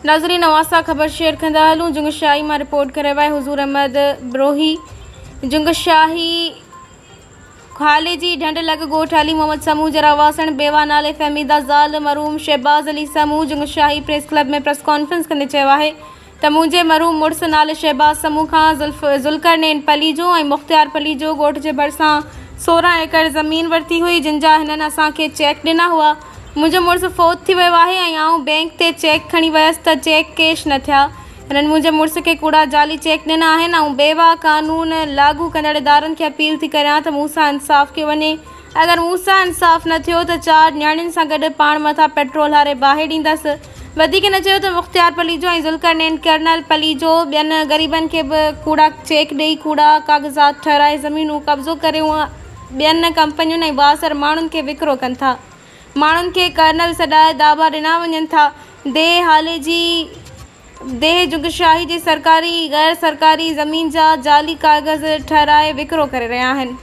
ناظرين اوهان سان خبر شيئر ڪندا هلون جنگ شاهي مان رپورٽ ڪري رهيو آهي حضور احمد بروهي جنگ شاهي خالي جي ڍنڍ لڳ ڳوٺ علي محمد سمون جي رهواسڻ بيوا نالي فهميده زال مرحوم Shahbaz Ali Samoon Jang Shahi press club ۾ press conference ڪندي چيو آهي ته منهنجي مرحوم مڙس نالي شهباز سمون کان ذوالقرنين پليجو ۽ مختيار پليجو ڳوٺ جي ڀرسان 16 ايڪڙ زمين ورتي هئي جن جا هنن اسان کي چيڪ ڏنا هئا. منهنجو مڙس فوت ٿي ويو آهي ۽ آئون بئنڪ تي چيڪ کڻي ويس ته چيڪ ڪيش نه ٿيا. هنن منهنجي مڙس کي ڪوڙا جعلي چيڪ ڏنا آهن. آئون بيواهه قانون لاڳو ڪندڙ ادارن کي اپيل ٿي ڪريان ته مون سان انصاف ڪيو وڃي. اگر مون سان انصاف نه ٿيو ته چار نياڻين سان گڏ پاڻ مٿان پيٽرول هاري باهه ڏيندس. وڌيڪ هن چيو ته مختيار پليجو ۽ ذوالقرنين ڪرنل پليجو ٻين غريبن کي به ڪوڙا چيڪ ڏئي ڪوڙا ڪاغذات ٺهرائي زمينون قبضو ڪري ٻين ڪمپنين ۽ بااثر ماڻهن کي وڪرو ڪن ٿا. ماڻهن کي ڪرنل سڏائي داٻا ڏنا وڃن ٿا. ديهه هاليجي ديهه جنگشاهي جي سرڪاري غير سرڪاري زمين جا جعلي ڪاغذ ٺهرائي وڪرو ڪري رهيا آهن.